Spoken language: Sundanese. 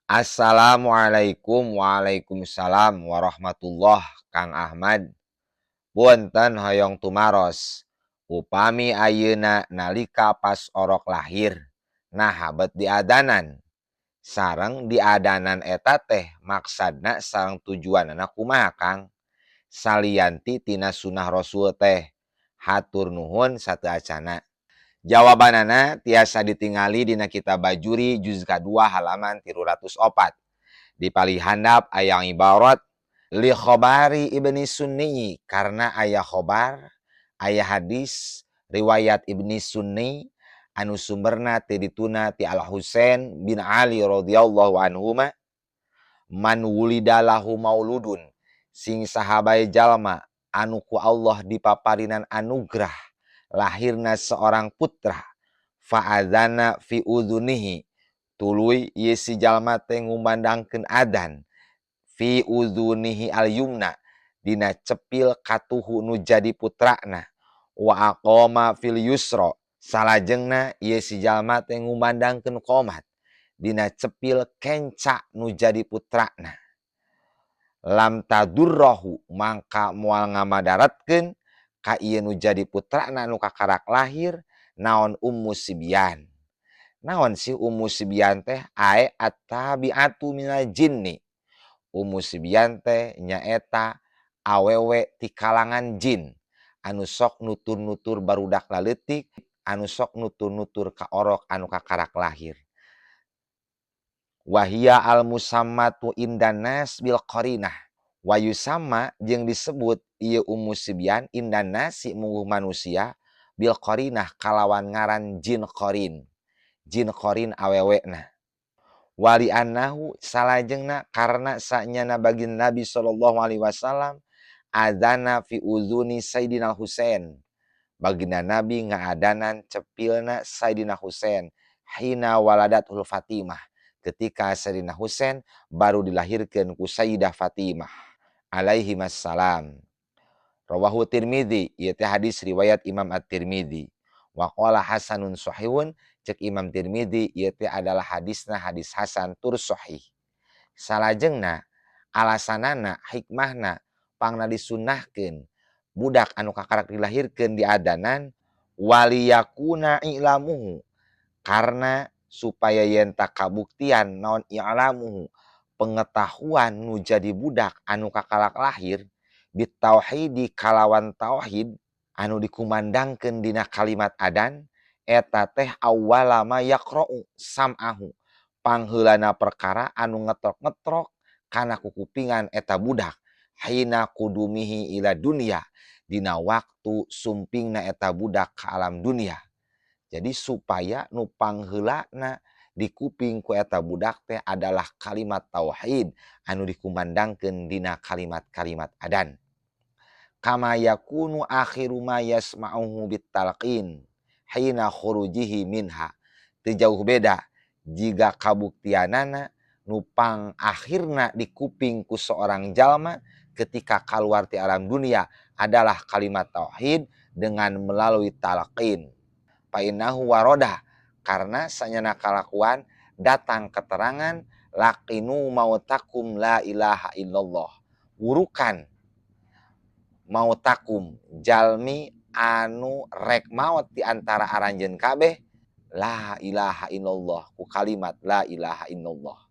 Assalamualaikum. Waalaikumsalam warahmatullah. Kang Ahmad, punten hoyong tumaros, upami ayeuna nalika pas orok lahir, naha bet diadanan? Sareng diadanan eta teh maksadna sareng tujuanana kumaha, Kang, salian ti tina sunah Rasul teh? Hatur nuhun sateuacanna. Jawabanana tiasa ditingali dina kitab Bajuri juz kadua halaman 304. Di palih handap aya ibarat li khobari Ibni Sunni, karena aya khobar, aya hadis riwayat Ibni Sunni anu sumberna ti dituna ti Al Husain bin Ali radhiyallahu anhuma, man wulida lahu mauludun, sing saha bae jalma anu ku Allah dipaparinan anugerah lahirna seorang putra, fa'adzana fi udhunihi, tuluy ieu si jalma teh ngumandangkeun adan, fi udhunihi al yumna, dina cepil katuhu nu jadi putrana, wa aqama fil yusra, salajengna ieu si jalma teh ngumandangkeun qomat dina cepil kenca nu jadi putrana, lam tadurrahu, mangka moal ngamadaratkeun ka ieu nu jadi putrana nu kakarak lahir naon ummu sibyan. Naon sih ummu sibyan teh? Ae at-tabi'atu minal jinni. Ummu sibyan teh nyaeta awewe ti kalangan jin anu sok nutur-nutur barudak laleutik, anu sok nutur-nutur ka orok anu kakarak lahir. Wahia al musammatu indan nas bil qarinah, wa yusamma, jeung disebut ieu ummu sibyan, indan nasi, mungguh manusia, bil qarinah, kalawan ngaran jin qarin, jin qarin awewena. Wali annahu, salajengna karena sanyana baginda Nabi sallallahu alaihi wasallam adzana fi uzuni Sayyidina Husain, baginda Nabi ngaadanan cepilna Sayyidina Husain, hina waladatul Fatimah, ketika Sayyidina Husain baru dilahirkan ku Sayyidah Fatimah alaihi wassalam. Rawahu Tirmidzi, ieu teh hadis riwayat Imam At-Tirmidzi. Wa qala hasanun sahihun, cek Imam Tirmidzi ieu teh adalah hadisna hadis hasan tur sahih. Salajengna alasanana, hikmahna pangna disunnahkeun budak anu kakarak dilahirkeun diadanan, waliyakuna i'lamuhu, karena supaya yen kabuktian naon i'lamuhu, pengetahuan nu jadi budak anu kakarak lahir, bitauhidi, kalawan tauhid anu dikumandangkeun dina kalimat adan eta teh, awwala ma yaqra'u sam'ahu, pangheulana perkara anu ngetrok-ngetrok kana kukupingan eta budak, hina kudumihi ila dunya, dina waktu sumpingna eta budak ka alam dunia. Jadi supaya nu pangheulana di kuping ku eta budak teh adalah kalimat tauhid anu dikumandangkeun dina kalimat-kalimat adan, kama yakunu akhiru ma yasma'uhu bitalqin hina khurujihi minha. Teu jauh beda jika kabuktianana nu pang akhirna di kuping ku seorang jalma ketika keluar ti alam dunia adalah kalimat tauhid dengan melalui talqin. Fa innahu waroda, karena sanyana kalakuan datang keterangan laqinu mautakum la ilaha illallah, wurukan mautakum, jalmi anu rek maot di antara aranjeun kabeh, la ilaha illallah, ku kalimat la ilaha illallah.